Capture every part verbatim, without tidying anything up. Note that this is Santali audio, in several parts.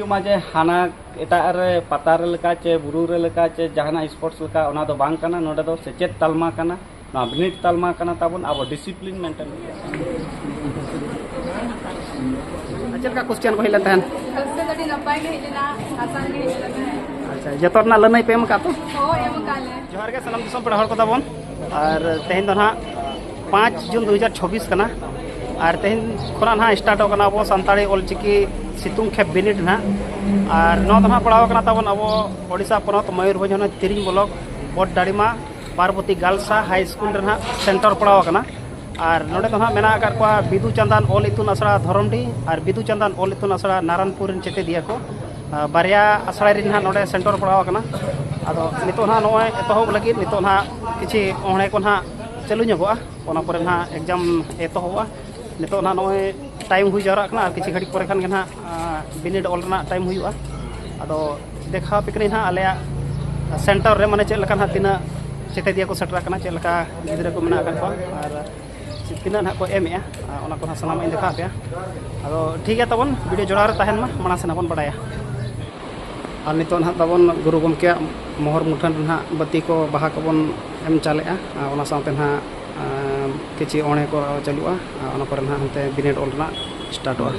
ᱢᱟ ᱡᱮ ᱦᱟᱱᱟ ᱮᱴᱟᱜ ᱨᱮ, ᱯᱟᱛᱟ ᱨᱮ ᱞᱮᱠᱟ ᱪᱮ ᱵᱩᱨᱩ ᱨᱮ ᱞᱮᱠᱟ ᱪᱮ ᱡᱟᱦᱟᱱᱟᱜ ᱥᱯᱳᱨᱴᱥ ᱞᱮᱠᱟ, ᱚᱱᱟ ᱫᱚ ᱵᱟᱝ ᱠᱟᱱᱟ᱾ ᱱᱚᱰᱮ ᱫᱚ ᱥᱮᱪᱮᱫ ᱛᱟᱞᱢᱟ ᱠᱟᱱᱟ, ᱱᱚᱣᱟ ᱵᱤᱱᱤᱰ ᱛᱟᱞᱢᱟ ᱠᱟᱱᱟ ᱛᱟᱵᱚᱱ, ᱟᱵᱚ ᱰᱤᱥᱤᱯᱞᱤᱱ ᱢᱮᱱᱴᱮᱱ ᱦᱩᱭᱩᱜᱼᱟ᱾ ᱪᱮᱫ ᱞᱮᱠᱟ ᱠᱚᱥᱪᱮᱱ ᱠᱚ ᱦᱮᱡ ᱞᱮᱱ ᱛᱟᱦᱮᱸᱱ? ᱠᱚᱥᱪᱮᱱ ᱟᱹᱰᱤ ᱱᱟᱯᱟᱭ ᱜᱮ ᱦᱮᱡ ᱞᱮᱱᱟ, ᱟᱥᱟᱱ ᱜᱮ ᱦᱮᱡ ᱞᱮᱱᱟ᱾ ᱟᱪᱪᱷᱟ, ᱡᱚᱛᱚ ᱨᱮᱱᱟᱜ ᱞᱟᱹᱱᱟᱹᱭ ᱯᱮ ᱮᱢ ᱟᱠᱟᱫ ᱛᱚ? ᱦᱳᱭ, ᱮᱢ ᱟᱠᱟᱫ ᱞᱮ᱾ ᱡᱚᱦᱟᱨ ᱜᱮ ᱥᱟᱱᱟᱢ ᱫᱤᱥᱚᱢ ᱯᱮᱲᱟ ᱦᱚᱲ ᱠᱚ ᱛᱟᱵᱚᱱ᱾ ᱟᱨ ᱛᱮᱦᱮᱧ ᱫᱚ ᱱᱟᱦᱟᱜ ᱯᱟᱸᱪ ᱡᱩᱱ ᱫᱩ ᱦᱟᱡᱟᱨ ᱪᱷᱚᱵᱵᱤᱥ ᱠᱟᱱᱟ᱾ ᱟᱨ ᱛᱮᱦᱮᱧ ᱠᱷᱚᱱᱟᱜ ᱱᱟᱦᱟᱜ ᱥᱴᱟᱨᱴᱚᱜ ᱠᱟᱱᱟ ᱟᱵᱚ ᱥᱟᱱᱛᱟᱲᱤ ᱚᱞᱪᱤᱠᱤ ᱥᱤᱛᱩᱝ ᱠᱷᱮᱯ ᱵᱤᱱᱤᱰ ᱱᱟᱦᱟᱜ᱾ ᱟᱨ ᱱᱚᱣᱟ ᱫᱚ ᱱᱟᱦᱟᱜ ᱯᱟᱲᱟᱣ ᱠᱟᱱᱟ ᱛᱟᱵᱚᱱ ᱟᱵᱚ ᱳᱰᱤᱥᱟ ᱯᱚᱱᱚᱛ ᱢᱚᱭᱩᱨᱵᱷᱚᱸᱡᱽ ᱦᱚᱱᱚᱛ ᱛᱤᱨᱤᱝ ᱵᱞᱚᱠ ᱵᱚᱰ ᱰᱟᱲᱤᱢᱟ ᱯᱟᱨᱵᱚᱛᱤ ᱜᱟᱞᱥᱟ ᱦᱟᱭ ᱥᱠᱩᱞ ᱨᱮ ᱱᱟᱦᱟᱜ ᱥᱮᱱᱴᱟᱨ ᱯᱟᱲᱟᱣ ᱠᱟᱱᱟ᱾ ᱟᱨ ᱱᱚᱰᱮ ᱫᱚ ᱱᱟᱦᱟᱜ ᱢᱮᱱᱟᱜ ᱟᱠᱟᱫ ᱠᱚᱣᱟ ᱵᱤᱫᱩ ᱪᱟᱸᱫᱟᱱ ᱚᱞ ᱤᱛᱩᱱ ᱟᱥᱲᱟ ᱫᱷᱚᱨᱚᱢᱰᱤ ᱟᱨ ᱵᱤᱫᱩ ᱪᱟᱸᱫᱟᱱ ᱚᱞ ᱤᱛᱩᱱ ᱟᱥᱲᱟ ᱱᱟᱨᱟᱱᱯᱩᱨ ᱨᱮᱱ ᱪᱮᱪᱮᱫᱤᱭᱟᱹ ᱠᱚ᱾ ᱟᱨ ᱵᱟᱨᱭᱟ ᱟᱥᱲᱟ ᱨᱮ ᱱᱟᱦᱟᱜ ᱱᱚᱰᱮ ᱥᱮᱱᱴᱟᱨ ᱯᱟᱲᱟᱣ ᱟᱠᱟᱱᱟ᱾ ᱟᱫᱚ ᱱᱤᱛᱚᱜ ᱱᱟᱦᱟᱜ ᱱᱚᱜᱼᱚᱭ ᱮᱛᱚᱦᱚᱵ ᱞᱟᱹᱜᱤᱫ ᱱᱤᱛᱚᱜ ᱱᱟᱦᱟᱜ ᱠᱤᱪᱷᱤ ᱚᱬᱦᱮ ᱠᱚ ᱱᱟᱦᱟᱜ ᱪᱟᱹᱞᱩ ᱧᱚᱜᱚᱜᱼᱟ, ᱚᱱᱟ ᱯᱚᱨᱮ ᱱᱟᱦᱟᱜ ᱮᱠᱡᱟᱢ ᱮᱛᱚᱦᱚᱵᱚᱜᱼᱟ᱾ ᱱᱤᱛᱚᱜ ᱱᱟᱦᱟᱜ ᱱᱚᱜᱼᱚᱭ ᱴᱟᱭᱤᱢ ᱦᱩᱭ ᱡᱟᱣᱨᱟᱜ ᱠᱟᱱᱟ, ᱟᱨ ᱠᱤᱪᱷᱤ ᱜᱷᱟᱹᱲᱤᱡ ᱯᱚᱨᱮ ᱠᱷᱟᱱ ᱜᱮ ᱱᱟᱦᱟᱜ, ᱟᱸ, ᱵᱤᱱᱤᱰ ᱚᱞ ᱨᱮᱱᱟᱜ ᱴᱟᱭᱤᱢ ᱦᱩᱭᱩᱜᱼᱟ᱾ ᱟᱫᱚ ᱫᱮᱠᱷᱟᱣ ᱟᱯᱮ ᱠᱟᱹᱱᱟᱹᱧ ᱱᱟᱦᱟᱜ ᱟᱞᱮᱭᱟᱜ ᱥᱮᱱᱴᱟᱨ ᱨᱮ, ᱢᱟᱱᱮ ᱪᱮᱫ ᱞᱮᱠᱟ ᱱᱟᱦᱟᱜ ᱛᱤᱱᱟᱹᱜ ᱪᱮᱛᱮᱫᱤᱭᱟᱹ ᱠᱚ ᱥᱮᱴᱮᱨ ᱟᱠᱟᱱᱟ, ᱪᱮᱫ ᱞᱮᱠᱟ ᱜᱤᱫᱽᱨᱟᱹ ᱠᱚ ᱢᱮᱱᱟᱜ ᱟᱠᱟᱫ ᱠᱚᱣᱟ, ᱟᱨ ᱛᱤᱱᱟᱹᱜ ᱱᱟᱦᱟᱜ ᱠᱚ ᱮᱢᱮᱜᱼᱟ, ᱟᱨ ᱚᱱᱟ ᱠᱚ ᱱᱟᱦᱟᱜ ᱥᱟᱱᱟᱢᱟᱜ ᱤᱧ ᱫᱮᱠᱷᱟᱣ ᱟᱯᱮᱭᱟ᱾ ᱟᱫᱚ ᱴᱷᱤᱠ ᱜᱮᱭᱟ ᱛᱟᱵᱚᱱ, ᱵᱷᱤᱰᱤᱭᱳ ᱡᱚᱲᱟᱣ ᱨᱮ ᱛᱟᱦᱮᱱ ᱢᱟ, ᱢᱟᱲᱟᱝ ᱥᱮᱱ ᱦᱟᱸᱜ ᱵᱚᱱ ᱵᱟᱲᱟᱭᱟ᱾ ᱟᱨ ᱱᱤᱛᱚᱜ ᱱᱟᱦᱟᱜ ᱛᱟᱵᱚᱱ ᱜᱩᱨᱩ ᱜᱚᱢᱠᱮᱭᱟᱜ ᱢᱚᱦᱚᱨ ᱢᱩᱴᱷᱟᱹᱱ ᱨᱮ ᱱᱟᱦᱟᱜ ᱵᱟᱹᱛᱤ ᱠᱚ, ᱵᱟᱦᱟ ᱠᱚᱵᱚᱱ ᱮᱢ ᱪᱟᱞᱮᱜᱼᱟ, ᱟᱨ ᱚᱱᱟ ᱥᱟᱶᱛᱮ ᱱᱟᱦᱟᱜ, ᱟᱸ, ᱠᱤᱪᱷᱤ ᱚᱬᱦᱮ ᱠᱚ ᱪᱟᱹᱞᱩᱜᱼᱟ, ᱟᱨ ᱚᱱᱟ ᱯᱚᱨᱮ ᱱᱟᱦᱟᱜ ᱦᱟᱱᱛᱮ ᱵᱤᱱᱤᱰ ᱚᱞ ᱨᱮᱱᱟᱜ ᱥᱴᱟᱨᱴᱚᱜᱼᱟ᱾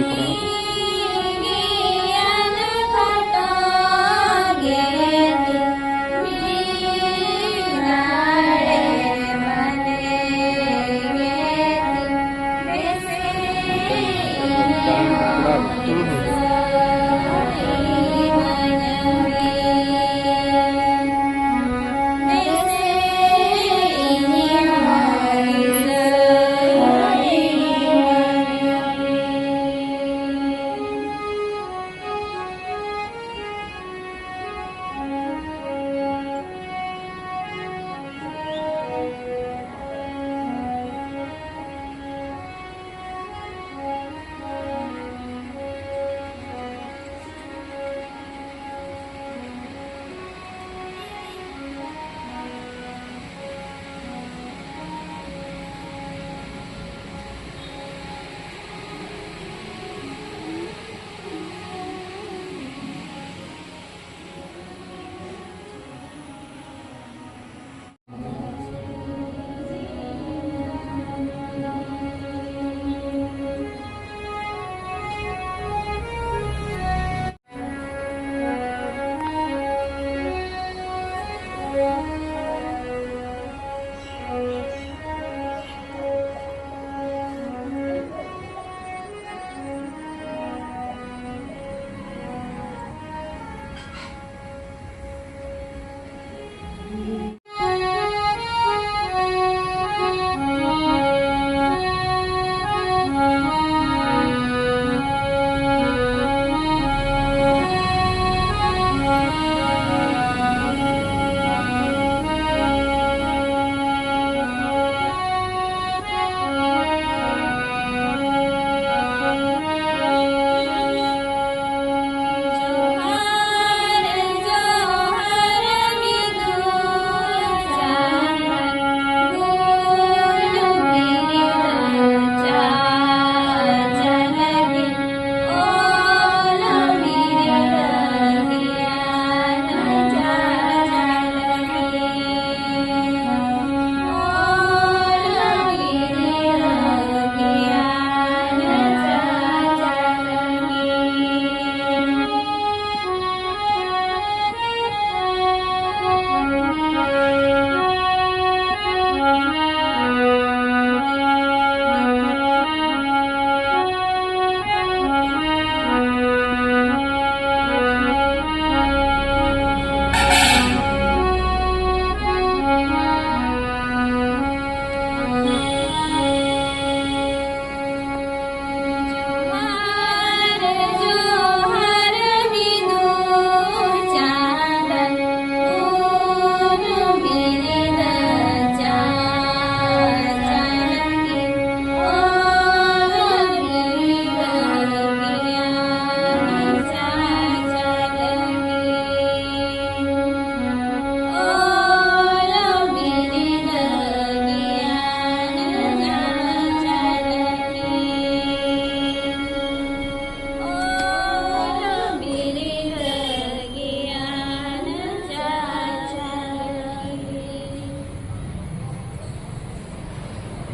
ᱠᱚᱨᱟᱣ ᱫᱚ᱾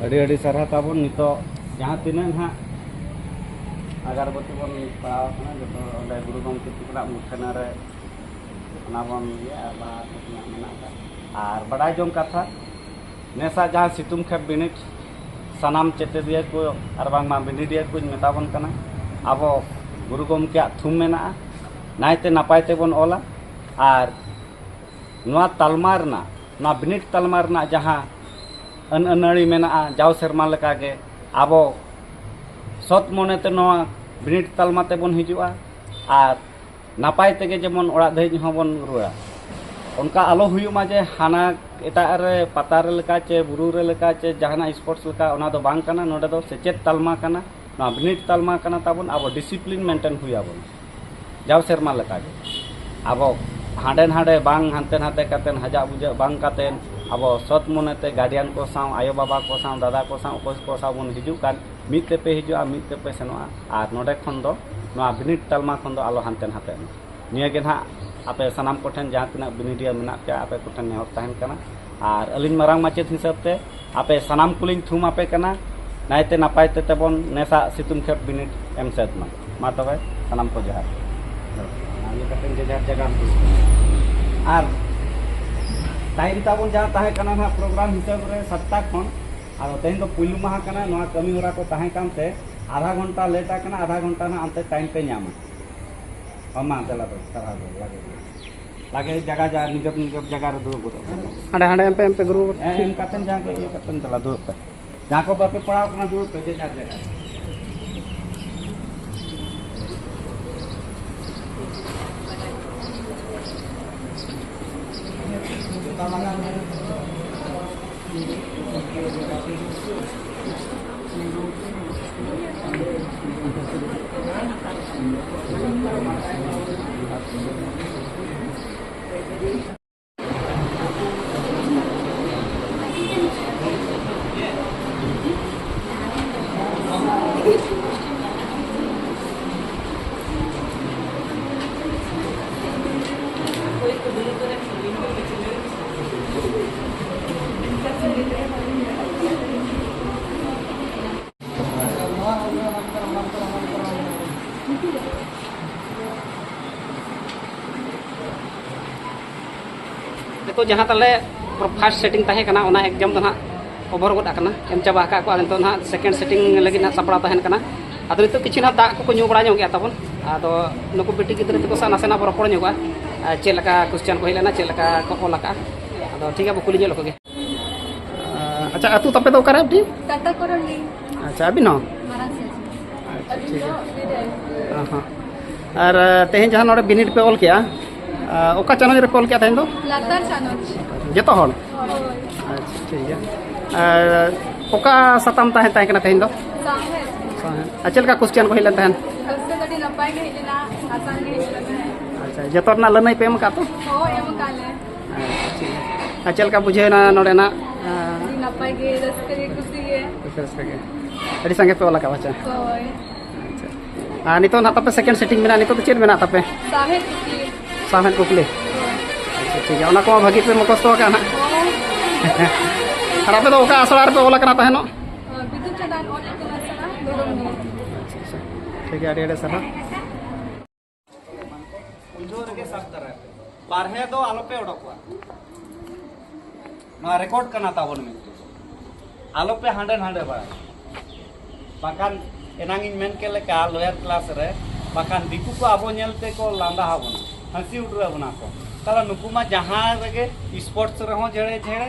ᱟᱹᱰᱤ ᱟᱹᱰᱤ ᱥᱟᱨᱦᱟᱣ ᱛᱟᱵᱚᱱ᱾ ᱱᱤᱛᱚᱜ ᱡᱟᱦᱟᱸ ᱛᱤᱱᱟᱹᱜ ᱱᱟᱦᱟᱜ ᱟᱜᱟᱨᱵᱟᱹᱛᱤ ᱵᱚᱱ ᱯᱟᱲᱟᱣ ᱠᱟᱱᱟ, ᱡᱚᱛᱚ ᱚᱸᱰᱮ ᱜᱩᱨᱩ ᱜᱚᱢᱠᱮ ᱛᱟᱹᱠᱤᱱᱟᱜ ᱢᱩᱴᱷᱟᱹᱱᱟ ᱨᱮ ᱚᱱᱟ ᱵᱚᱱ ᱤᱭᱟᱹ ᱟᱨ ᱵᱟᱦᱟ ᱛᱟᱹᱠᱤᱱᱟᱜ ᱢᱮᱱᱟᱜ ᱟᱠᱟᱫ᱾ ᱟᱨ ᱵᱟᱰᱟᱭ ᱡᱚᱝ ᱠᱟᱛᱷᱟ, ᱱᱮᱥᱟᱜ ᱡᱟᱦᱟᱸ ᱥᱤᱛᱩᱝ ᱠᱷᱮᱯ ᱵᱤᱱᱤᱰ, ᱥᱟᱱᱟᱢ ᱪᱮᱛᱮᱫᱤᱭᱟᱹ ᱠᱚ ᱟᱨ ᱵᱟᱝᱢᱟ ᱵᱤᱱᱤᱰᱤᱭᱟᱹ ᱠᱚᱧ ᱢᱮᱛᱟ ᱵᱚᱱ ᱠᱟᱱᱟ, ᱟᱵᱚ ᱜᱩᱨᱩ ᱜᱚᱢᱠᱮᱭᱟᱜ ᱛᱷᱩᱢ ᱢᱮᱱᱟᱜᱼᱟ, ᱱᱟᱭᱛᱮ ᱱᱟᱯᱟᱭ ᱛᱮᱵᱚᱱ ᱚᱞᱟ᱾ ᱟᱨ ᱱᱚᱣᱟ ᱛᱟᱞᱢᱟ ᱨᱮᱱᱟᱜ, ᱱᱚᱣᱟ ᱵᱤᱱᱤᱰ ᱛᱟᱞᱢᱟ ᱨᱮᱱᱟᱜ ᱡᱟᱦᱟᱸ ᱟᱹᱱ ᱟᱹᱱᱟᱹᱲᱤ ᱢᱮᱱᱟᱜᱼᱟ, ᱡᱟᱣ ᱥᱮᱨᱢᱟ ᱞᱮᱠᱟᱜᱮ ᱟᱵᱚ ᱥᱚᱛ ᱢᱚᱱᱮᱛᱮ ᱱᱚᱣᱟ ᱵᱤᱱᱤᱰ ᱛᱟᱞᱢᱟ ᱛᱮᱵᱚᱱ ᱦᱤᱡᱩᱜᱼᱟ ᱟᱨ ᱱᱟᱯᱟᱭ ᱛᱮᱜᱮ ᱡᱮᱢᱚᱱ ᱚᱲᱟᱜ ᱫᱷᱟᱹᱵᱤᱡ ᱦᱚᱸᱵᱚᱱ ᱨᱩᱣᱟᱹᱲᱟ᱾ ᱚᱱᱠᱟ ᱟᱞᱚ ᱦᱩᱭᱩᱜ ᱢᱟ ᱡᱮ ᱦᱟᱱᱟ ᱮᱴᱟᱜ ᱨᱮ, ᱯᱟᱛᱟ ᱨᱮ ᱞᱮᱠᱟ ᱪᱮ ᱵᱩᱨᱩ ᱨᱮ ᱞᱮᱠᱟ ᱪᱮ ᱡᱟᱦᱟᱱᱟᱜ ᱥᱯᱳᱨᱴᱥ ᱞᱮᱠᱟ, ᱚᱱᱟ ᱫᱚ ᱵᱟᱝ ᱠᱟᱱᱟ᱾ ᱱᱚᱰᱮ ᱫᱚ ᱥᱮᱪᱮᱫ ᱛᱟᱞᱢᱟ ᱠᱟᱱᱟ, ᱱᱚᱣᱟ ᱵᱤᱱᱤᱰ ᱛᱟᱞᱢᱟ ᱠᱟᱱᱟ ᱛᱟᱵᱚᱱ᱾ ᱟᱵᱚ ᱰᱤᱥᱤᱯᱞᱤᱱ ᱢᱮᱱᱴᱮᱱ ᱦᱩᱭ ᱟᱵᱚᱱᱟ ᱡᱟᱣ ᱥᱮᱨᱢᱟ ᱞᱮᱠᱟᱜᱮ᱾ ᱟᱵᱚ ᱦᱟᱸᱰᱮ ᱱᱟᱰᱮ ᱵᱟᱝ, ᱦᱟᱱᱛᱮ ᱱᱟᱛᱮ ᱠᱟᱛᱮᱫ, ᱦᱟᱡᱟᱜ ᱵᱩᱡᱟᱹᱜ ᱵᱟᱝ ᱠᱟᱛᱮᱫ, ᱟᱵᱚ ᱥᱚᱛ ᱢᱚᱱᱮᱛᱮ ᱜᱟᱨᱰᱤᱭᱟᱱ ᱠᱚ ᱥᱟᱶ, ᱟᱭᱳᱼᱵᱟᱵᱟ ᱠᱚ ᱥᱟᱶ, ᱫᱟᱫᱟ ᱠᱚ ᱥᱟᱶ, ᱚᱠᱚᱭ ᱠᱚ ᱥᱟᱶ ᱵᱚᱱ ᱦᱤᱡᱩᱜ ᱠᱟᱱ, ᱢᱤᱫ ᱛᱮᱯᱮ ᱦᱤᱡᱩᱜᱼᱟ, ᱢᱤᱫ ᱛᱮᱯᱮ ᱥᱮᱱᱚᱜᱼᱟ᱾ ᱟᱨ ᱱᱚᱰᱮ ᱠᱷᱚᱱ ᱫᱚ ᱱᱚᱣᱟ ᱵᱤᱱᱤᱰ ᱛᱟᱞᱢᱟ ᱠᱷᱚᱱ ᱫᱚ ᱟᱞᱚ ᱦᱟᱱᱛᱮ ᱱᱟᱛᱮᱜ ᱢᱟ᱾ ᱱᱤᱭᱟᱹ ᱜᱮ ᱱᱟᱦᱟᱜ ᱟᱯᱮ ᱥᱟᱱᱟᱢ ᱠᱚᱴᱷᱮᱱ, ᱡᱟᱦᱟᱸ ᱛᱤᱱᱟᱹᱜ ᱵᱤᱱᱤᱰᱤᱭᱟᱹ ᱢᱮᱱᱟᱜ ᱯᱮᱭᱟ, ᱟᱯᱮ ᱠᱚᱴᱷᱮᱱ ᱱᱮᱦᱚᱨ ᱛᱟᱦᱮᱱ ᱠᱟᱱᱟ᱾ ᱟᱨ ᱟᱹᱞᱤᱧ ᱢᱟᱨᱟᱝ ᱢᱟᱪᱮᱫ ᱦᱤᱥᱟᱹᱵ ᱛᱮ ᱟᱯᱮ ᱥᱟᱱᱟᱢ ᱠᱚᱞᱤᱧ ᱛᱷᱩᱢ ᱟᱯᱮ ᱠᱟᱱᱟ, ᱱᱟᱭᱛᱮ ᱱᱟᱯᱟᱭ ᱛᱮ ᱛᱮᱵᱚᱱ ᱱᱮᱥᱟᱜ ᱥᱤᱛᱩᱝ ᱠᱷᱮᱯ ᱵᱤᱱᱤᱰ ᱮᱢ ᱥᱟᱹᱛ ᱢᱟ᱾ ᱢᱟ ᱛᱚᱵᱮ ᱥᱟᱱᱟᱢ ᱠᱚ ᱡᱚᱦᱟᱨ᱾ ᱟᱨ ᱤᱭᱟᱹ ᱠᱟᱛᱮ ᱡᱮ ᱡᱟᱨ ᱡᱟᱭᱜᱟ ᱨᱮ᱾ ᱟᱨ ᱴᱟᱭᱤᱢ ᱛᱟᱵᱚᱱ ᱡᱟᱦᱟᱸ ᱛᱟᱦᱮᱸ ᱠᱟᱱᱟ ᱱᱟᱦᱟᱜ ᱯᱨᱳᱜᱨᱟᱢ ᱦᱤᱥᱟᱹᱵ ᱨᱮ ᱥᱟᱛᱴᱟ ᱠᱷᱚᱱ, ᱟᱫᱚ ᱛᱮᱦᱮᱧ ᱫᱚ ᱯᱩᱭᱞᱩ ᱢᱟᱦᱟ ᱠᱟᱱᱟ, ᱱᱚᱣᱟ ᱠᱟᱹᱢᱤ ᱦᱚᱨᱟ ᱠᱚ ᱛᱟᱦᱮᱸ ᱠᱟᱱᱛᱮ ᱟᱫᱷᱟ ᱜᱷᱚᱱᱴᱟ ᱞᱮᱴ ᱟᱠᱟᱱᱟ, ᱟᱫᱷᱟ ᱜᱷᱚᱱᱴᱟ ᱱᱟᱦᱟᱜ ᱚᱱᱛᱮ ᱴᱟᱭᱤᱢ ᱯᱮ ᱧᱟᱢᱟ᱾ ᱚ, ᱢᱟ ᱫᱮᱞᱟ ᱫᱚ ᱥᱟᱨᱦᱟᱣ ᱫᱚ ᱞᱟᱜᱮ᱾ ᱞᱟᱜᱮ ᱡᱟᱭᱜᱟ ᱡᱟ ᱱᱤᱡᱮᱨ ᱱᱤᱡᱮᱨ ᱡᱟᱭᱜᱟ ᱨᱮ ᱫᱩᱲᱩᱵ ᱜᱚᱫᱚᱜ ᱯᱮ᱾ ᱦᱟᱸᱰᱮ ᱦᱟᱸᱰᱮ ᱮᱢ ᱯᱮ, ᱮᱢ ᱯᱮ ᱜᱩᱨᱩ᱾ ᱦᱮᱸ, ᱮᱢ ᱠᱟᱛᱮ ᱡᱟᱦᱟᱸ ᱠᱚ ᱤᱭᱟᱹ ᱠᱟᱛᱮ ᱪᱟᱞᱟᱜ, ᱫᱩᱲᱩᱵ ᱯᱮ᱾ ᱡᱟᱦᱟᱸ ᱠᱚ ᱵᱟᱯᱮ ᱯᱟᱲᱟᱣ ᱠᱟᱱᱟ, ᱫᱩᱲᱩᱵ ᱯᱮ ᱡᱮ ᱡᱟᱨ ᱡᱟᱭᱜᱟ ᱨᱮ᱾ ᱛᱚ ᱡᱟᱦᱟᱸ ᱛᱟᱞᱮ ᱯᱷᱟᱥᱴ ᱥᱮᱴᱤᱝ ᱛᱟᱦᱮᱸ ᱠᱟᱱᱟ, ᱚᱱᱟ ᱮᱠᱡᱟᱢ ᱫᱚ ᱱᱟᱦᱟᱜ ᱳᱵᱷᱟᱨ ᱜᱚᱫ ᱟᱠᱟᱱᱟ, ᱮᱢ ᱪᱟᱵᱟ ᱟᱠᱟᱫ ᱠᱚᱣᱟ᱾ ᱱᱤᱛᱚᱜ ᱱᱟᱦᱟᱜ ᱥᱮᱠᱮᱱᱰ ᱥᱮᱴᱤᱝ ᱞᱟᱹᱜᱤᱫ ᱱᱟᱦᱟᱜ ᱥᱟᱯᱲᱟᱣ ᱛᱟᱦᱮᱱ ᱠᱟᱱᱟ᱾ ᱟᱫᱚ ᱱᱤᱛᱚᱜ ᱠᱤᱪᱷᱩ ᱱᱟᱦᱟᱜ ᱫᱟᱜ ᱠᱚᱠᱚ ᱧᱩ ᱵᱟᱲᱟ ᱧᱚᱜ ᱜᱮᱭᱟ ᱛᱟᱵᱚᱱ᱾ ᱟᱫᱚ ᱱᱩᱠᱩ ᱵᱤᱴᱤ ᱜᱤᱫᱽᱨᱟᱹ ᱛᱟᱠᱚ ᱥᱟᱶ ᱱᱟᱥᱮᱱᱟᱜ ᱵᱚ ᱨᱚᱯᱚᱲ ᱧᱚᱜᱚᱜᱼᱟ, ᱟᱨ ᱪᱮᱫ ᱞᱮᱠᱟ ᱠᱚᱥᱪᱟᱱ ᱠᱚ ᱦᱮᱡ ᱞᱮᱱᱟ, ᱪᱮᱫ ᱞᱮᱠᱟ ᱠᱚ ᱚᱞ ᱟᱠᱟᱫᱼᱟ᱾ ᱟᱫᱚ ᱴᱷᱤᱠ ᱜᱮᱭᱟ, ᱵᱚ ᱠᱩᱞᱤ ᱧᱚᱜ ᱞᱮᱠᱚ ᱜᱮ᱾ ᱟᱪᱪᱷᱟ, ᱟᱹᱛᱩ ᱛᱟᱯᱮ ᱫᱚ ᱚᱠᱟᱨᱮ ᱟᱯᱮ? ᱴᱟᱴᱟ ᱠᱚᱨᱚᱱᱰᱤ᱾ ᱟᱪᱪᱷᱟ, ᱟᱹᱵᱤᱱ ᱦᱚᱸ? ᱢᱟᱨᱟᱝ ᱥᱮᱫ᱾ ᱟᱪᱪᱷᱟ, ᱴᱷᱤᱠ ᱜᱮᱭᱟ᱾ ᱦᱚᱸ ᱦᱚᱸ᱾ ᱟᱨ ᱛᱮᱦᱮᱧ ᱡᱟᱦᱟᱸ ᱱᱚᱰᱮ ᱵᱤᱱᱤᱰ ᱯᱮ ᱚᱞ ᱠᱮᱜᱼᱟ, ᱚᱠᱟ ᱪᱟᱱᱟᱪ ᱨᱮᱯᱮ ᱚᱞ ᱠᱮᱜᱼᱟ ᱛᱮᱦᱮᱧ ᱫᱚ? ᱞᱟᱛᱟᱨ ᱪᱟᱱᱟᱪ᱾ ᱡᱚᱛᱚ ᱦᱚᱲ? ᱦᱳᱭ᱾ ᱟᱪᱪᱷᱟ, ᱴᱷᱤᱠ ᱜᱮᱭᱟ᱾ ᱟᱨ ᱚᱠᱟ ᱥᱟᱛᱟᱢ ᱛᱟᱦᱮᱸ, ᱛᱟᱦᱮᱸ ᱠᱟᱱᱟ ᱛᱮᱦᱮᱧ ᱫᱚ? ᱥᱟᱶᱦᱮᱫ᱾ ᱥᱟᱶᱦᱮᱫ᱾ ᱟᱨ ᱪᱮᱫ ᱞᱮᱠᱟ ᱠᱚᱥᱪᱟᱱ ᱠᱚ ᱦᱮᱡ ᱞᱮᱱ ᱛᱟᱦᱮᱸᱱ? ᱠᱚᱥᱪᱟᱱ ᱟᱹᱰᱤ ᱱᱟᱯᱟᱭ ᱜᱮ ᱦᱮᱡ ᱞᱮᱱᱟ, ᱟᱥᱟᱱ ᱜᱮ ᱦᱮᱡ ᱞᱮᱱᱟ᱾ ᱟᱪᱪᱷᱟ, ᱡᱚᱛᱚ ᱨᱮᱱᱟᱜ ᱞᱟᱹᱱᱟᱹᱭ ᱯᱮ ᱮᱢ ᱟᱠᱟᱫ ᱛᱚ? ᱦᱳᱭ, ᱮᱢ ᱟᱠᱟᱫ ᱞᱮ᱾ ᱟᱪᱪᱷᱟ, ᱴᱷᱤᱠ ᱜᱮᱭᱟ᱾ ᱟᱨ ᱪᱮᱫ ᱞᱮᱠᱟ ᱵᱩᱡᱷᱟᱹᱣ ᱮᱱᱟ ᱱᱚᱰᱮᱱᱟᱜ, ᱟᱹᱰᱤ ᱱᱟᱯᱟᱭ ᱜᱮ, ᱨᱟᱹᱥᱠᱟᱹ ᱜᱮ, ᱠᱩᱥᱤ ᱜᱮ᱾ ᱨᱟᱹᱥᱠᱟᱹ, ᱨᱟᱹᱥᱠᱟᱹ ᱜᱮ᱾ ᱟᱹᱰᱤ ᱥᱟᱸᱜᱮ ᱯᱮ ᱚᱞ ᱟᱠᱟᱫ ᱵᱟᱪᱷᱟ᱾ ᱦᱳᱭ᱾ ᱟᱪᱪᱷᱟ᱾ ᱟᱨ ᱱᱤᱛᱚᱜ ᱱᱟᱦᱟᱜ ᱛᱟᱯᱮ ᱥᱮᱠᱮᱱᱰ ᱥᱮᱴᱤᱝ ᱢᱮᱱᱟᱜᱼᱟ, ᱱᱤᱛᱚᱜ ᱫᱚ ᱪᱮᱫ ᱢᱮᱱᱟᱜ ᱛᱟᱯᱮ? ᱥᱟᱶᱦᱮᱫ ᱠᱩᱠᱞᱤ᱾ ᱥᱟᱶᱦᱮᱫ ᱠᱩᱠᱞᱤ? ᱦᱳᱭ᱾ ᱟᱪᱪᱷᱟ, ᱴᱷᱤᱠ ᱜᱮᱭᱟ, ᱚᱱᱟ ᱠᱚᱢᱟ ᱵᱷᱟᱹᱜᱤ ᱯᱮ ᱢᱩᱠᱷᱚᱥᱛᱚ ᱟᱠᱟᱫ ᱱᱟᱦᱟᱜ᱾ ᱦᱳᱭ᱾ ᱟᱨ ᱟᱯᱮ ᱫᱚ ᱚᱠᱟ ᱟᱥᱲᱟ ᱨᱮᱯᱮ ᱚᱞ ᱟᱠᱟᱱᱟ ᱛᱟᱦᱮᱱᱚᱜ? ᱵᱤᱫᱩ ᱪᱟᱸᱫᱟᱱ ᱚᱞ ᱤᱛᱩᱱ ᱟᱥᱲᱟ, ᱫᱷᱚᱨᱚᱢᱰᱤ᱾ ᱟᱪᱪᱷᱟ, ᱟᱪᱪᱷᱟ᱾ ᱴᱷᱤᱠ ᱜᱮᱭᱟ, ᱟᱹᱰᱤ ᱟᱹᱰᱤ ᱥᱟᱨᱦᱟᱣ᱾ ᱩᱞᱴᱟᱹ ᱨᱮᱜᱮ ᱥᱟᱵ ᱫᱟᱨᱟᱭ ᱯᱮ᱾ ᱵᱟᱨᱦᱮ ᱫᱚ ᱟᱞᱚᱯᱮ ᱚᱰᱚᱠᱚᱜᱼᱟ᱾ ᱱᱚᱣᱟ ᱨᱮᱠᱚᱨᱰ ᱠᱟᱱᱟ ᱛᱟᱵᱚᱱ ᱢᱮᱱᱛᱮ᱾ ᱟᱞᱚᱯᱮ ᱦᱟᱸᱰᱮ ᱱᱟᱸᱰᱮ ᱵᱟᱲᱟᱭᱟ᱾ ᱵᱟᱠᱷᱟᱱ ᱮᱱᱟᱝ ᱤᱧ ᱢᱮᱱ ᱠᱮᱫ ᱞᱮᱠᱟ ᱞᱳᱭᱟᱨ ᱠᱞᱟᱥ ᱨᱮ, ᱵᱟᱠᱷᱟᱱ ᱫᱤᱠᱩ ᱠᱚ ᱟᱵᱚ ᱧᱮᱞ ᱛᱮᱠᱚ ᱞᱟᱸᱫᱟ ᱟᱵᱚᱱᱟ, ᱦᱟᱹᱥᱤ ᱩᱰᱨᱟᱹ ᱟᱵᱚᱱᱟ ᱠᱚ᱾ ᱛᱟᱦᱞᱮ ᱱᱩᱠᱩ ᱢᱟ ᱡᱟᱦᱟᱸ ᱨᱮᱜᱮ ᱥᱯᱳᱨᱴᱥ ᱨᱮᱦᱚᱸ ᱡᱷᱮᱲᱮ ᱡᱷᱮᱲᱮ,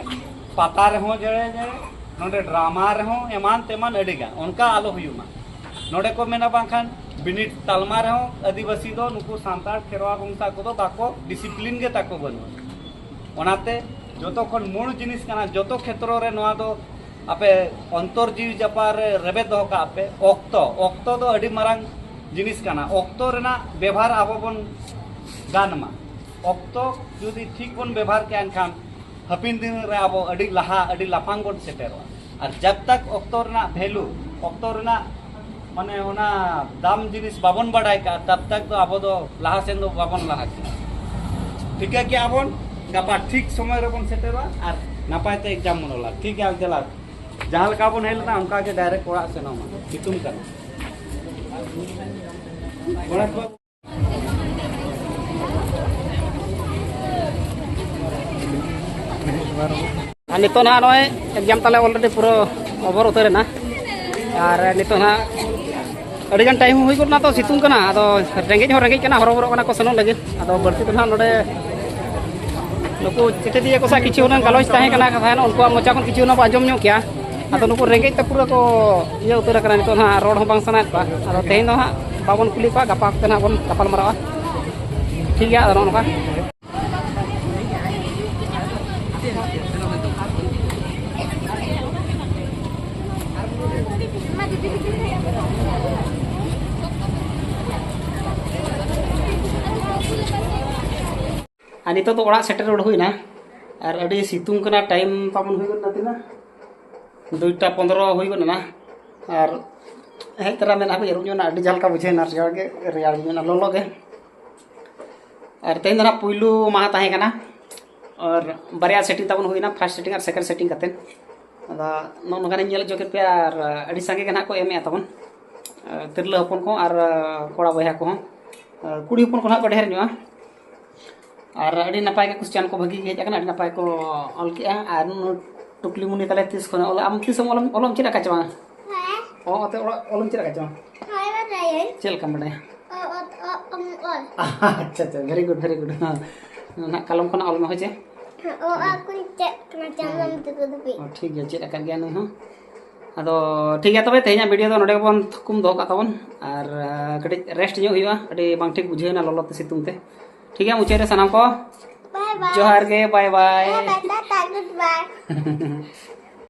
ᱯᱟᱛᱟ ᱨᱮᱦᱚᱸ ᱡᱷᱮᱲᱮ ᱡᱷᱮᱲᱮ, ᱱᱚᱰᱮ ᱰᱨᱟᱢᱟ ᱨᱮᱦᱚᱸ ᱮᱢᱟᱱ ᱛᱮᱢᱟᱱ ᱟᱹᱰᱤ ᱜᱟᱱ, ᱚᱱᱠᱟ ᱟᱞᱚ ᱦᱩᱭᱩᱜ ᱢᱟ᱾ ᱱᱚᱰᱮ ᱠᱚ ᱢᱮᱱᱟ ᱵᱟᱝᱠᱷᱟᱱ ᱵᱤᱱᱤᱰ ᱛᱟᱞᱢᱟ ᱨᱮᱦᱚᱸ ᱟᱹᱫᱤᱵᱟᱹᱥᱤ ᱫᱚ ᱱᱩᱠᱩ ᱥᱟᱱᱛᱟᱲ ᱠᱷᱮᱨᱣᱟᱲ ᱵᱚᱝᱥᱟ ᱠᱚᱫᱚ ᱵᱟᱠᱚ ᱰᱤᱥᱤᱯᱞᱤᱱ ᱜᱮ ᱛᱟᱠᱚ ᱵᱟᱹᱱᱩᱜᱼᱟ᱾ ᱚᱱᱟᱛᱮ ᱡᱚᱛᱚ ᱠᱷᱚᱱ ᱢᱩᱲ ᱡᱤᱱᱤᱥ ᱠᱟᱱᱟ, ᱡᱚᱛᱚ ᱠᱷᱮᱛᱨᱚ ᱨᱮ ᱱᱚᱣᱟ ᱫᱚ ᱟᱯᱮ ᱚᱱᱛᱚᱨ ᱡᱤᱣᱤ ᱡᱟᱯᱟᱜ ᱨᱮ ᱨᱮᱵᱮᱫ ᱫᱚᱦᱚ ᱠᱟᱜ ᱯᱮ᱾ ᱚᱠᱛᱚ, ᱚᱠᱛᱚ ᱫᱚ ᱟᱹᱰᱤ ᱢᱟᱨᱟᱝ ᱡᱤᱱᱤᱥ ᱠᱟᱱᱟ᱾ ᱚᱠᱛᱚ ᱨᱮᱱᱟᱜ ᱵᱮᱵᱷᱟᱨ ᱟᱵᱚ ᱵᱚᱱ ᱜᱟᱱ ᱢᱟ᱾ ᱚᱠᱛᱚ ᱡᱩᱫᱤ ᱴᱷᱤᱠ ᱵᱚᱱ ᱵᱮᱵᱷᱟᱨ ᱠᱮᱜᱼᱟ, ᱮᱱᱠᱷᱟᱱ ᱦᱟᱯᱮᱱ ᱫᱤᱱ ᱨᱮ ᱟᱵᱚ ᱟᱹᱰᱤ ᱞᱟᱦᱟ, ᱟᱹᱰᱤ ᱞᱟᱯᱷᱟᱝ ᱵᱚᱱ ᱥᱮᱴᱮᱨᱚᱜᱼᱟ᱾ ᱟᱨ ᱡᱟᱵ ᱛᱟᱠ ᱚᱠᱛᱚ ᱨᱮᱱᱟᱜ ᱵᱷᱮᱞᱩ, ᱚᱠᱛᱚ ᱨᱮᱱᱟᱜ ᱢᱟᱱᱮ ᱚᱱᱟ ᱫᱟᱢ ᱡᱤᱱᱤᱥ ᱵᱟᱵᱚᱱ ᱵᱟᱰᱟᱭ ᱠᱟᱜᱼᱟ, ᱛᱟᱵ ᱛᱟᱠ ᱫᱚ ᱟᱵᱚ ᱫᱚ ᱞᱟᱦᱟ ᱥᱮᱱ ᱫᱚ ᱵᱟᱵᱚᱱ ᱞᱟᱦᱟ ᱠᱮᱭᱟ᱾ ᱴᱷᱤᱠᱟᱹ ᱠᱮᱜᱼᱟ ᱵᱚᱱ, ᱜᱟᱯᱟ ᱴᱷᱤᱠ ᱥᱚᱢᱚᱭ ᱨᱮᱵᱚᱱ ᱥᱮᱴᱮᱨᱚᱜᱼᱟ ᱟᱨ ᱱᱟᱯᱟᱭ ᱛᱮ ᱮᱠᱡᱟᱢ ᱵᱚᱱ ᱚᱞᱟ᱾ ᱴᱷᱤᱠ ᱜᱮᱭᱟ, ᱫᱮᱞᱟ, ᱡᱟᱦᱟᱸ ᱞᱮᱠᱟ ᱵᱚᱱ ᱦᱮᱡ ᱞᱮᱱᱟ, ᱚᱱᱠᱟ ᱜᱮ ᱰᱟᱭᱨᱮᱠᱴ ᱚᱲᱟᱜ ᱥᱮᱱᱚᱜ ᱢᱟ᱾ ᱥᱤᱛᱩᱝ ᱠᱟᱱᱟ᱾ ᱜᱚᱬᱮᱥ ᱵᱟᱹᱵᱩ᱾ ᱟᱨ ᱱᱤᱛᱚᱜ ᱱᱟᱦᱟᱜ ᱱᱚᱜᱼᱚᱭ ᱮᱠᱡᱟᱢ ᱛᱟᱞᱮ ᱚᱞᱨᱮᱰᱤ ᱯᱩᱨᱟᱹ ᱚᱵᱷᱟᱨ ᱩᱛᱟᱹᱨ ᱮᱱᱟ᱾ ᱟᱨ ᱱᱤᱛᱚᱜ ᱱᱟᱦᱟᱜ ᱟᱹᱰᱤᱜᱟᱱ ᱴᱟᱭᱤᱢ ᱦᱚᱸ ᱦᱩᱭ ᱜᱚᱫ ᱮᱱᱟ, ᱛᱚ ᱥᱤᱛᱩᱝ ᱠᱟᱱᱟ, ᱟᱫᱚ ᱨᱮᱸᱜᱮᱡ ᱦᱚᱸ ᱨᱮᱸᱜᱮᱡ ᱠᱟᱱᱟ, ᱦᱚᱨᱚᱵᱚᱨᱚᱜ ᱠᱟᱱᱟ ᱠᱚ ᱥᱮᱱᱚᱜ ᱞᱟᱹᱜᱤᱫ᱾ ᱟᱫᱚ ᱵᱟᱹᱲᱛᱤ ᱫᱚ ᱱᱟᱦᱟᱜ ᱱᱚᱰᱮ ᱱᱩᱠᱩ ᱪᱤᱴᱷᱤ ᱫᱤᱭᱮ ᱠᱚ ᱥᱟᱶ ᱠᱤᱪᱷᱩ ᱦᱩᱱᱟᱹᱝ ᱜᱟᱞᱚᱪ ᱛᱟᱦᱮᱸ ᱠᱟᱱᱟ, ᱠᱟᱛᱷᱟ ᱦᱮᱱᱟᱜ, ᱩᱱᱠᱩᱣᱟᱜ ᱢᱚᱪᱟ ᱠᱷᱚᱱ ᱠᱤᱪᱷᱩ ᱦᱩᱱᱟᱹᱝ ᱵᱚ ᱟᱸᱡᱚᱢ ᱧᱚᱜ ᱠᱮᱭᱟ᱾ ᱟᱫᱚ ᱱᱩᱠᱩ ᱨᱮᱸᱜᱮᱡ ᱛᱮ ᱯᱩᱨᱟᱹ ᱠᱚ ᱤᱭᱟᱹ ᱩᱛᱟᱹᱨ ᱟᱠᱟᱱᱟ, ᱱᱤᱛᱚᱜ ᱱᱟᱦᱟᱜ ᱨᱚᱲ ᱦᱚᱸ ᱵᱟᱝ ᱥᱟᱱᱟᱭᱮᱫ ᱠᱚᱣᱟ᱾ ᱟᱫᱚ ᱛᱮᱦᱮᱧ ᱫᱚ ᱦᱟᱸᱜ ᱵᱟᱵᱚᱱ ᱠᱩᱞᱤ ᱠᱚᱣᱟ, ᱜᱟᱯᱟ ᱠᱚᱛᱮ ᱱᱟᱦᱟᱜ ᱵᱚᱱ ᱜᱟᱯᱟᱞ ᱢᱟᱨᱟᱣᱟ᱾ ᱴᱷᱤᱠ ᱜᱮᱭᱟ, ᱟᱫᱚ ᱱᱚᱜᱼᱚ ᱱᱚᱝᱠᱟ᱾ ᱟᱨ ᱱᱤᱛᱚᱜ ᱫᱚ ᱚᱲᱟᱜ ᱥᱮᱴᱮᱨ ᱦᱩᱭᱱᱟ᱾ ᱟᱨ ᱟᱹᱰᱤ ᱥᱤᱛᱩᱝ ᱠᱟᱱᱟ, ᱴᱟᱭᱤᱢ ᱛᱟᱵᱚᱱ ᱦᱩᱭ ᱜᱚᱫ ᱮᱱᱟ ᱛᱤᱱᱟᱹᱜ? ᱫᱩᱭᱴᱟ ᱯᱚᱱᱫᱽᱨᱚ ᱦᱩᱭ ᱜᱚᱫ ᱮᱱᱟ᱾ ᱟᱨ ᱦᱮᱡ ᱛᱚᱨᱟ ᱢᱮᱱᱟᱜ ᱠᱚ ᱟᱹᱨᱩᱵ ᱧᱚᱜ ᱮᱱᱟ, ᱟᱹᱰᱤ ᱡᱟᱦᱟᱸ ᱞᱮᱠᱟ ᱵᱩᱡᱷᱟᱹᱣ ᱮᱱᱟ, ᱨᱮᱭᱟᱲ ᱜᱮ, ᱨᱮᱭᱟᱲ ᱜᱮ ᱧᱚᱜ ᱮᱱᱟ, ᱞᱚᱞᱚ ᱜᱮ᱾ ᱟᱨ ᱛᱮᱦᱮᱧ ᱫᱚ ᱱᱟᱦᱟᱜ ᱯᱩᱭᱞᱩ ᱢᱟᱦᱟ ᱛᱟᱦᱮᱸ ᱠᱟᱱᱟ᱾ ᱟᱨ ᱵᱟᱨᱭᱟ ᱥᱮᱴᱤᱝ ᱛᱟᱵᱚᱱ ᱦᱩᱭᱱᱟ, ᱯᱷᱟᱥᱴ ᱥᱮᱴᱤᱝ ᱟᱨ ᱥᱮᱠᱮᱱᱰ ᱥᱮᱴᱤᱝ ᱠᱟᱛᱮᱫ᱾ ᱟᱫᱚ ᱱᱚᱜᱼᱚ ᱱᱚᱝᱠᱟᱱᱤᱧ ᱧᱮᱞ ᱦᱚᱪᱚ ᱠᱮᱫ ᱯᱮᱭᱟ᱾ ᱟᱨ ᱟᱹᱰᱤ ᱥᱟᱸᱜᱮ ᱜᱮ ᱱᱟᱦᱟᱜ ᱠᱚ ᱮᱢᱮᱫᱼᱟ ᱛᱟᱵᱚᱱ, ᱛᱤᱨᱞᱟᱹ ᱦᱚᱯᱚᱱ ᱠᱚ ᱟᱨ ᱠᱚᱲᱟ ᱵᱚᱭᱦᱟ ᱠᱚᱦᱚᱸ᱾ ᱠᱩᱲᱤ ᱦᱚᱯᱚᱱ ᱠᱚ ᱱᱟᱦᱟᱜ ᱠᱚ ᱰᱷᱮᱨ ᱧᱚᱜᱼᱟ᱾ ᱟᱨ ᱟᱹᱰᱤ ᱱᱟᱯᱟᱭ ᱜᱮ ᱠᱩᱥᱪᱟᱱ ᱠᱚ ᱵᱷᱟᱹᱜᱤ ᱜᱮ ᱦᱮᱡ ᱟᱠᱟᱱᱟ, ᱟᱹᱰᱤ ᱱᱟᱯᱟᱭ ᱠᱚ ᱚᱞ ᱠᱮᱜᱼᱟ᱾ ᱟᱨ ᱱᱩᱭ ᱴᱩᱠᱞᱤ ᱢᱩᱱᱤ ᱛᱟᱞᱮ ᱛᱤᱥ ᱠᱷᱚᱱ ᱚᱞ, ᱟᱢ ᱛᱤᱥ ᱮᱢ ᱚᱞ, ᱚᱞ ᱮᱢ ᱪᱮᱫ ᱟᱠᱟᱫ ᱪᱮ ᱵᱟᱝ? ᱦᱮᱸ᱾ ᱚ, ᱚᱛᱮ ᱚᱞ, ᱚᱞ ᱮᱢ ᱪᱮᱫ ᱟᱠᱟᱫ ᱪᱮ ᱵᱟᱝ? ᱦᱳᱭ, ᱵᱟᱰᱟᱭᱟᱹᱧ᱾ ᱪᱮᱫ ᱞᱮᱠᱟᱢ ᱵᱟᱰᱟᱭᱟ? ᱚ, ᱚ, ᱚ, ᱚᱢ ᱚᱞ᱾ ᱟᱪᱪᱷᱟ, ᱟᱪᱪᱷᱟ, very good, very good. ᱦᱮᱸ᱾ ᱱᱟᱜ ᱠᱟᱞᱚᱢ ᱠᱷᱚᱱᱟᱜ ᱚᱞ ᱢᱮ, ᱦᱳᱭ ᱪᱮ? ᱦᱮᱸ, ᱚ, ᱟ ᱠᱷᱚᱱ ᱪᱮᱫ ᱠᱟᱱᱟ, ᱪᱟᱸᱫᱚᱢ ᱛᱟᱠᱚ ᱫᱷᱟᱹᱵᱤᱡ᱾ ᱚ, ᱴᱷᱤᱠ ᱜᱮᱭᱟ, ᱪᱮᱫ ᱟᱠᱟᱫ ᱜᱮᱭᱟ ᱱᱩᱭ ᱦᱚᱸ᱾ ᱟᱫᱚ ᱴᱷᱤᱠ ᱜᱮᱭᱟ, ᱛᱚᱵᱮ ᱛᱮᱦᱮᱧᱟᱜ ᱵᱷᱤᱰᱤᱭᱳ ᱫᱚ ᱱᱚᱰᱮ ᱜᱮᱵᱚᱱ ᱛᱷᱩᱠᱩᱢ ᱫᱚᱦᱚ ᱠᱟᱜ ᱛᱟᱵᱚᱱ᱾ ᱟᱨ, ᱟᱸ, ᱠᱟᱹᱴᱤᱡ ᱨᱮᱥᱴ ᱧᱚᱜ ᱦᱩᱭᱩᱜᱼᱟ, ᱟᱹᱰᱤ ᱵᱟᱝ ᱴᱷᱤᱠ ᱵᱩᱡᱷᱟᱹᱣ ᱮᱱᱟ ᱞᱚᱞᱚ ᱛᱮ, ᱥᱤᱛᱩᱝ ᱛᱮ᱾ ᱴᱷᱤᱠ ᱜᱮᱭᱟ, ᱢᱩᱪᱟᱹᱫ ᱨᱮ ᱥᱟᱱᱟᱢ ᱠᱚ ᱵᱟᱭ ᱵᱟᱭ᱾ ᱡᱚᱦᱟᱨ ᱜᱮ, ᱵᱟᱭ ᱵᱟᱭ᱾ ᱵᱟᱭ ᱵᱟᱭ, ᱴᱟᱴᱟ, ᱜᱩᱰ ᱵᱟᱭ᱾